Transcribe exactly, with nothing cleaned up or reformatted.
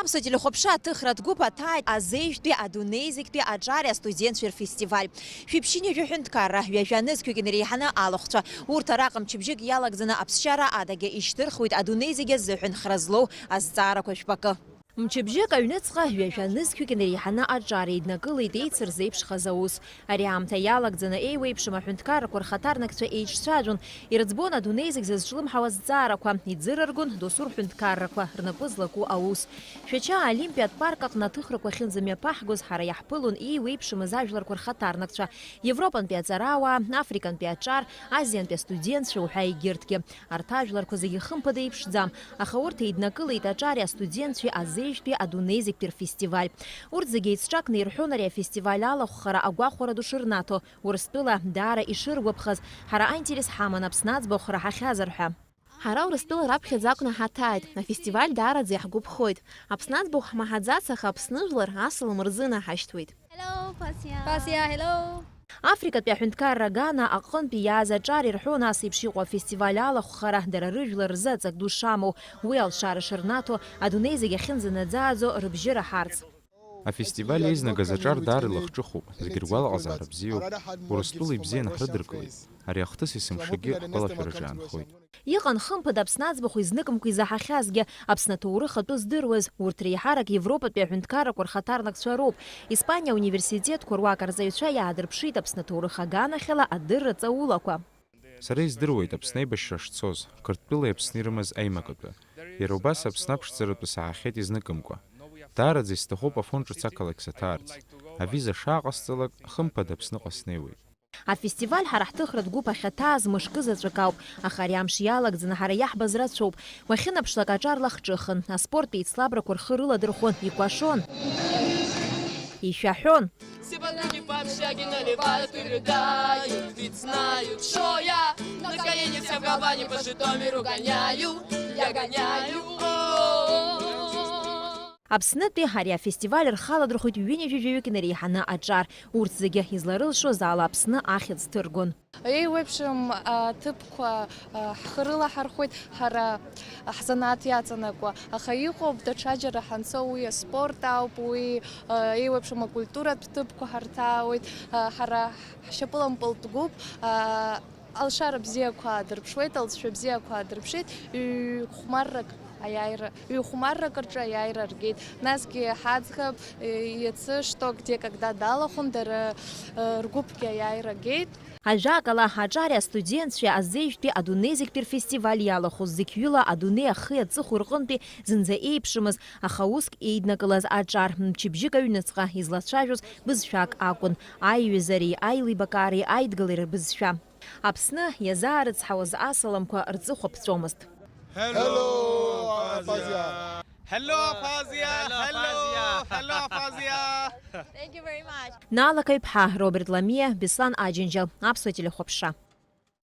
Аԥсуа телехәаԥшра аҭыхратә гәыԥ аҭааит азеижәтәи адунеи зегьтәи аҿари астудентцәеи рфестиваль. Шәиԥшьынҩажәа ҳәынҭқарра, ҩажәа нызқьҩык инареиҳаны алахәцәа. Урҭ араҟа мчыбжьык иалагӡаны аԥсшьара адагьы ишьҭырхуеит адунеи зегьы азыҳәан хра злоу азҵаарақәа жәпакы. Мчыбжьык аҩныҵҟа ҩажәа нызқьҩык инареиҳаны аҿар еиднакылеит еицырзеиԥшхаз аус. Ари аамҭа иалагӡаны еиуеиԥшым аҳәынҭқаррақәа рхаҭарнакцәа еиҿцәажәон, ирыӡбон адунеи зегь зызҿлымҳау азҵаарақәа, иӡырыргон досу рҳәынҭқаррақәа рнапы злаку аус. Шәача аолимпиатә парк аҟны аҭыхрақәа ахьынӡамҩаԥаҳгоз ҳара иаҳԥылон еиуеиԥшымыз ажәларқәа рхаҭарнакцәа, Европантәи аҵарауаа, Африкантәи аҿар, Азиантәи астудентцәа уҳәа егьырҭгьы. Арҭ ажәларқәа зегьы хымԥада иԥшӡам, аха урҭ еиднакылеит аҿари астудентцәеи азеижәтәи адунеи зегьтәи рфестиваль. Урҭ зегьы еицҿакны ирҳәон ари афестиваль алахәхара агәахәара ду шырнаҭо, Урыстәыла даара ишыргәаԥхаз, ҳара аинтерес ҳаман Аԥсны аӡбахә раҳахьазар ҳәа. Ҳара Урыстәыла раԥхьаӡа акәны ҳаҭааит, афестиваль даараӡа иаҳгәаԥхоит. Аԥсны аӡбахә ҳмаҳаӡац, аха Аԥсны жәлар асалам рзынаҳашьҭуеит. Hello, Пасиа. Пасиа, hello. Африкатәи аҳәынҭқарра Гана аҟынтәи иааз аҿар ирҳәон ас еиԥш иҟоу афестиваль алахәхара дара рыжәлар рзы аҵак ду шамоу, уи алшара шырнаҭо, адунеи зегь ахьынӡанаӡааӡо рыбжьы раҳарц. Афестиваль еизнагаз аҿар даара илахҿыхуп, зегь ргәалаҟазаара бзиоуп. Урыстәыла ибзианы ҳрыдыркылеит. Ари ахҭыс есымшагьы ҳгәалашәараҿы аанхоит. Иҟан хымԥада Аԥсны аӡбахә изныкымкәа изаҳахьазгьы, Аԥсны аҭоурых атәы здыруаз, урҭ реиҳарак Европатәи аҳәынҭқаррақәа рхаҭарнакцәа роуп. Испаниа ауниверситетқәа руак арҵаҩцәа иаадырԥшит Аԥсны аҭоурых аганахьала адырра ҵаулақәа. Сара издыруеит Аԥсны аибашьра шцоз, Қырҭтәылеи Аԥсни ирымаз аимакатәы. Иара убас Аԥсны аԥшӡаратәы саҳахьеит изныкымкәа. Даараӡа исҭахуп Афон ҿыц ақалақь саҭаарц. Авиза шааҟасҵалак, хымԥада Аԥсныҟа снеиуеит. Афестиваль ҳара ҳҭыхратә гәыԥ ахьаҭааз мышкы заҵәык ауп, аха ари амш иалагӡаны ҳара иаҳбаз рацәоуп. Уахьынаԥшлак аҿар лахҿыхын, аспорттә еицлабрақәа рхы рыладырхәон, икәашон, ишәаҳәон. Все подруги по общаге наливают и рыдают, ведь знают, что я на колени вся в габане по Житомиру гоняю, я гоняю. О-о-о. Аԥснытәи ари афестиваль рхаладырхәит ҩынҩажәи жәаҩык инареиҳаны аҿар. Урҭ зегьы изларылшоз ала Аԥсны ахьӡ ҭыргон. Еиуеиԥшым аҭыԥқәа ҳхы рылаҳархәеит ҳара ҳзанааҭ иаҵанакуа, аха иҟоуп даҽаџьара ҳанцо, уи аспорт ауп, уи еиуеиԥшым акультуратә ҭыԥқәа ҳарҭаауеит, ҳара ҳшьапылампылтә гәыԥ алшара бзиақәа аадырԥшуеит, алҵшәа бзиақәа аадырԥшит, ҩ-хәмаррак аиааира, ҩ-хәмаррак рҿы аиааира ргеит. Насгьы ҳаӡӷаб, э, иацы что, где, когда далахәын, дара, э, ргәыԥгьы аиааира геит. Ажәакала, аҿари астудентцәеи азеижәтәи адунеи зегьтәи рфестиваль иалахәыз зықьҩыла адунеи ахи аҵыхәеи рҟынтәи зынӡа еиԥшымыз, аха уск еиднакылаз аҿар, мчыбжьык аҩныҵҟа излацәажәоз бызшәак акәын, аиҩызареи аилибакаареи аидгылеи рбызшәа. Аԥсны иазаарыцҳауаз асаламқәа рҵыхәа ԥҵәомызт. Hello, Абхазиа! Hello, Абхазиа! Hello, hello, Абхазиа! Thank you very much. Наала Каҩԥҳа, Роберт Ламиа, Беслан Аџьынџьал, Аԥсуа телехәаԥшра.